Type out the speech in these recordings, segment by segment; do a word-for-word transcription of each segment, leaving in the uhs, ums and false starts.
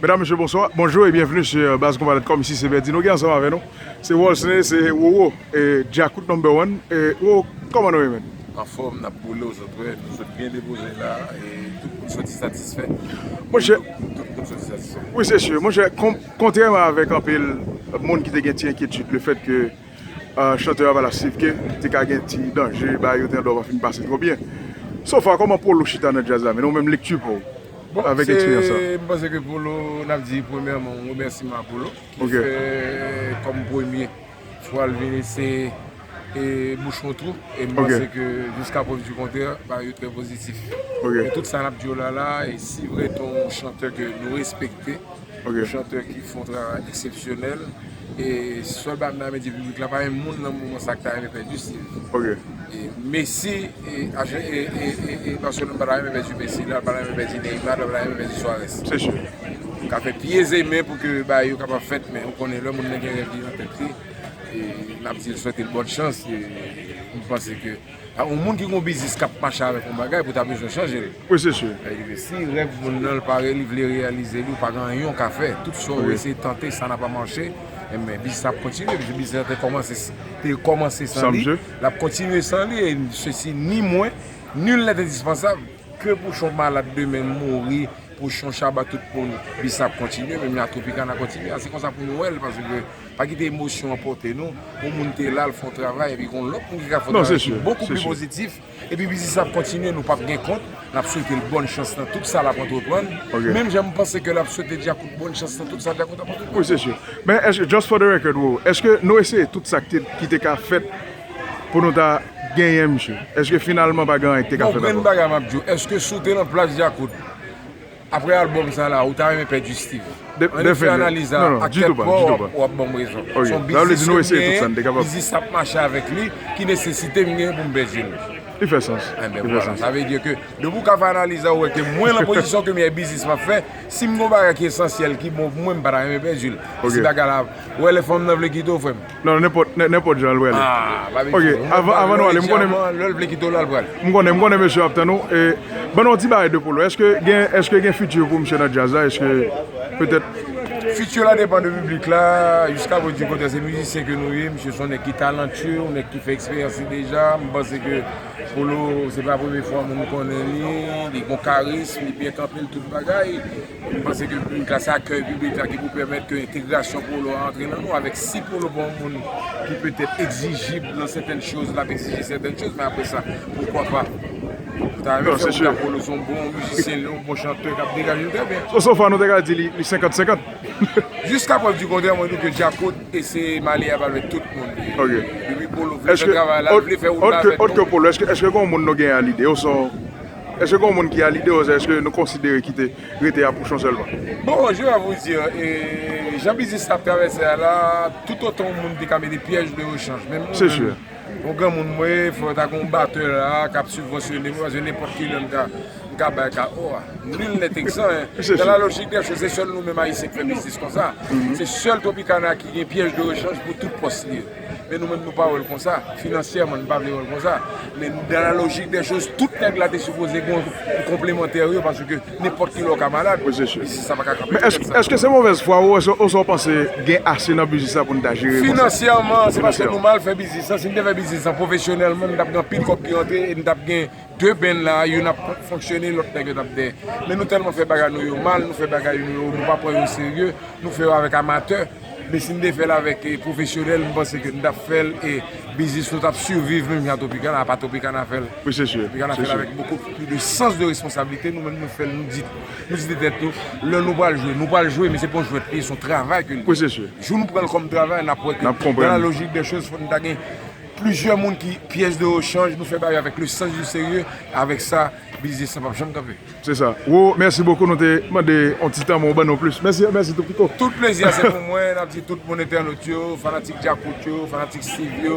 Medam, mesye, bonswa. Bonjou e byenveni sou, euh, Baz Konpa dot kòm. Isi se Bèdi. Nou gen ansanm avè nou. Se Wolsney, se Roro, e Djakout number one. E Roro, kòman nou ye, menn? Anfòm, n ap boule, w sot wè, nou sot byen depoze la, e tout moun soti satisfè. Monchè, tout, tout moun soti satisfè. Wi, se si. Monchè, kon-, kontrèman avèk anpil moun ki te gen ti enkyetid, lefètke, euh, chantè a pa la Steve K, te ka gen ti danje, bagay yo te andwa pa fin pase twò byen. So far, kòman Polo chita nan djaz la, menn, ou menm, lekti pa w avèk eksperyans sa? Bon, se, m panse ke Polo, n ap di premyèman, yon remèsiman a Polo, ki fè kòm premye fwa l vini, se, e, bouch yon twou. E m panse ke jiska prèv di kontrè, bagay yo trè pozitif. Men tout sa n ap di yo la la, e si vre te yon chantè ke nou respekte, yon chantè ki fè yon travay eksepsyonèl, e sèl bagay m ta renmen di piblik la, pa gen moun nan moman sa k ta renmen pèdi Steve. E Messi, e, e, e, e, e Barcelone pa ta renmen pèdi Messi, la pa ta renmen pèdi Neymar, la pa ta renmen pèdi Suarez. Se si. Ka fè pye e men pou ke bagay yo kapab fèt, men ou konnen lè moun nan gen rèv li nan tèt li, e n ap di l swete l bòn chans, e m panse ke, a, yon moun ki gen yon biznis k ap mache avèk yon bagay, pou ta bezwen chanje l. Wi, se si. Sa vle di ke si rèv moun nan l pare, li vle reyalize li, ou pa gen anyen w ka fè. Tout sa w eseye tante, sa n a pa mache, enben biznis la ap kontinye, paske biznis la te kòmanse, te kòmanse san li, l ap kontinye san li, e sesi ni mwen, nul n'est indispensable. Ke Pouchon malad demen, mouri, Pouchon chaba tout moun, biznis la ap kontinye, menm jan Tropicana kontinye. A, se konsa pou nou wè l, paske pa kite emosyon anpòte nou. Yon moun te la, l fè yon travay, epi gen yon lòt moun ki ka fè yon travay ki bokou pli pozitif, epi biznis la ap kontinye, nou p ap gen kont. N ap swete l bòn chans nan tout sa l ap antreprann. Menm jan m panse ke l ap swete Djakout bòn chans nan tout sa Djakout ap antreprann. Wi, se si. Men èske, just for the record, Roro, èske nou eseye tout sa ki te, ki te ka fèt pou nou ta genyen misye? Èske finalman pa gen anyen ki te ka fèt ankò? Yon grenn bagay m ap di w, èske si w te nan plas Djakout, apre albòm sa la, ou ta renmen pèdi Steve? Ann fè analiz la ak tèt pa w, w ap, w ap ban m rezon. Se yon biznis ke m genyen, biznis ap mache avèk li, ki nesesite m genyen pou m pèdi l. Li fè sans. Enben, vwala. Sa vle di ke depi w ka fè analiz la, ou wè ke mwen, nan pozisyon ke m ye, biznis m ap fè, si m gen yon bagay ki esansyèl, ki bon pou mwen, m pa ta renmen pèdi l. E si bagay la, ou wè lè fanm nan vle kite w, frè m. Non, nenpòt, nen-, nenpòt jan l prale. Ah, pa bezwen. Ok, avan, avan nou ale, m konnen lè l vle kite w la, l prale. M konnen, m konnen mesye ap tann ou. E, ban nou yon ti bagay de Polo. Èske gen, èske gen fiti pou misye nan djaz la? Èske petèt... Fiti la depann de piblik la. Jiska prèv di kontrè, se mizisyen ke nou ye. Misye se yon nèg ki talantye, yon nèg ki fè eksperyans li deja. M panse ke Polo, se pa premye fwa moun konnen li, li gon karism, li byen kanpe, li tout bagay. M panse ke piblik la, se akèy piblik la ki pou pèmèt ke entegrasyon Polo a antre nan nou, avèk si Polo pa yon moun ki petèt egzijib nan sètèn choz, l ap egzije sètèn choz, men apre sa, poukwa pa? Ou ta renmen fè wout a Polo, se yon bon mizisyen, li yon bon chantè k ap degaje l trè byen. So, so far, nou te ka di li, li senkant senkant. Jiska prèv di kontrè, mwen di w ke Djakout e se malye a avèk tout moun. Ok. Depi Polo vle fè travay la, li vle fè wout la avèk nou. Òt ke Polo, èske, èske gen yon moun nou gen a lide? Oswa, èske gen yon moun ki a lide, oswa èske nou konsidere ki te rete a Pouchon sèlman? Bon, je vais vous dire, e, jan biznis la ap travèse a la, tout otan yon moun te ka mete pyèj de rechanj, menm mwen menm, yon granmoun mwen, fò ta gen yon batè la k ap sibvansyone mwen, paske nenpòt kilè m ka, m ka bay ka, oh, nul n'est exempt, hein. Dans la logique des choses, se sèl nou menm Ayisyen k fè biznis konsa. Se sèl Tropicana ki gen pyèj de rechanj pou tout pòs li yo. Men nou menm, nou pa wè l konsa. Finansyèman, nou pa vle wè l konsa. Men dans la logique des choses, tout nèg la te sipoze gen yon konplemantè yo, paske nenpòt kilè w ka malad. Wi, se si. Biznis sa pa ka kanpe. Men èske, èske se movèz fwa ou, oswa, oswa w panse gen ase nan biznis la pou n ta jere konsa? Finansyèman, se paske nou mal fè biznis la. Si n te fè biznis la pwofesyonèlman, n t ap gen anpil kòb ki rantre e n t ap gen de band la, youn ap fonksyone, lòt nèg yo t ap dèyè. Men nou tèlman fè bagay nou yo mal, nou fè bagay nou yo, nou pa pran yo serye, nou fè yo avèk amatè. Men si n te fè l avèk, e, pwofesyonèl, m panse ke n t ap fè l e biznis nou t ap siviv menm jan Tropicana, apa Tropicana fè l. Wi, se si. Tropicana fè l avèk beaucoup plus de sens de responsabilité. Nou menm, nou fè l, nou di, nou di de tèt nou, lè nou pral jwe, nou pral jwe, men se pa yon jwèt li ye, se yon travay ke li ye. Wi, se si. Jou nou pran l kòm travay, n ap wè ke dans la logique des choses, fò nou ta gen plizyè moun ki pyès de rechanj, nou fè bagay avèk le sens du sérieux, avèk sa, biznis la p ap janm kanpe. Se sa. Wo, mèsi bokou, nou te mande yon ti tan, men w ban nou plis. Mèsi, mèsi tou pito. Tout plezi a se pou mwen, n ap di tout moun entènot yo, fanatik Djakout yo, fanatik Steve yo,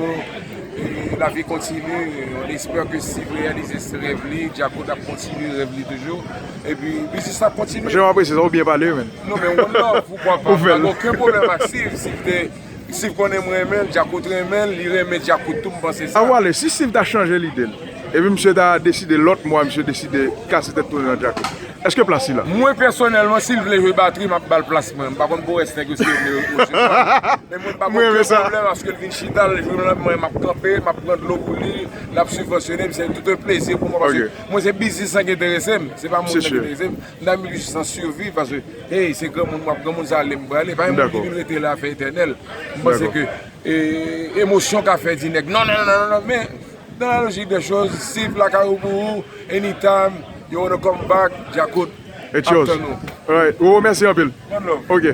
e, la vie continue, on espère que Steve reyalize rèv li, Djakout ap kontinye rèv li toujou, epi biznis la ap kontinye. Monchè, m apresye sa, ou byen pale, wi, menn. Non, men one love, poukwa pa? M pa gen okenn pwoblèm ak Steve, Steve te Steve konnen m renmen l, Djakout renmen l, li renmen Djakout tou, m panse sa. A w ale, si Steve ta chanje lide l, Epi misye ta deside lòt mwa, misye deside kase tèt tounen nan Djakout. Èske plas li la? Mwen pèsonèlman, si l vle jwe batri, m ap ba l plas mwen. M pa konn pou rès nèg yo si yo vle resevwa. Men mwen pa konn pwoblèm paske l vin chita, l jwe nan mwen, m ap kanpe, m ap pran dlo pou li, l ap sibvansyone m, se tout yon plezi pou mwen paske mwen se biznis lan ki enterese m, se pa moun nan ki enterese m. M ta vin jis an sivi paske, hey, se granmoun m ap, granmoun sa ale m prale. Pa gen moun ki vin rete la fè etènèl. M panse ke e, emosyon ka fè di nèg non, non, non, non, non, men dans la logique des choses, Steve lakay ou pou ou, anytime you wanna come back, Djakout ap tann ou. Alright, Roro, mèsi anpil. One love. Ok.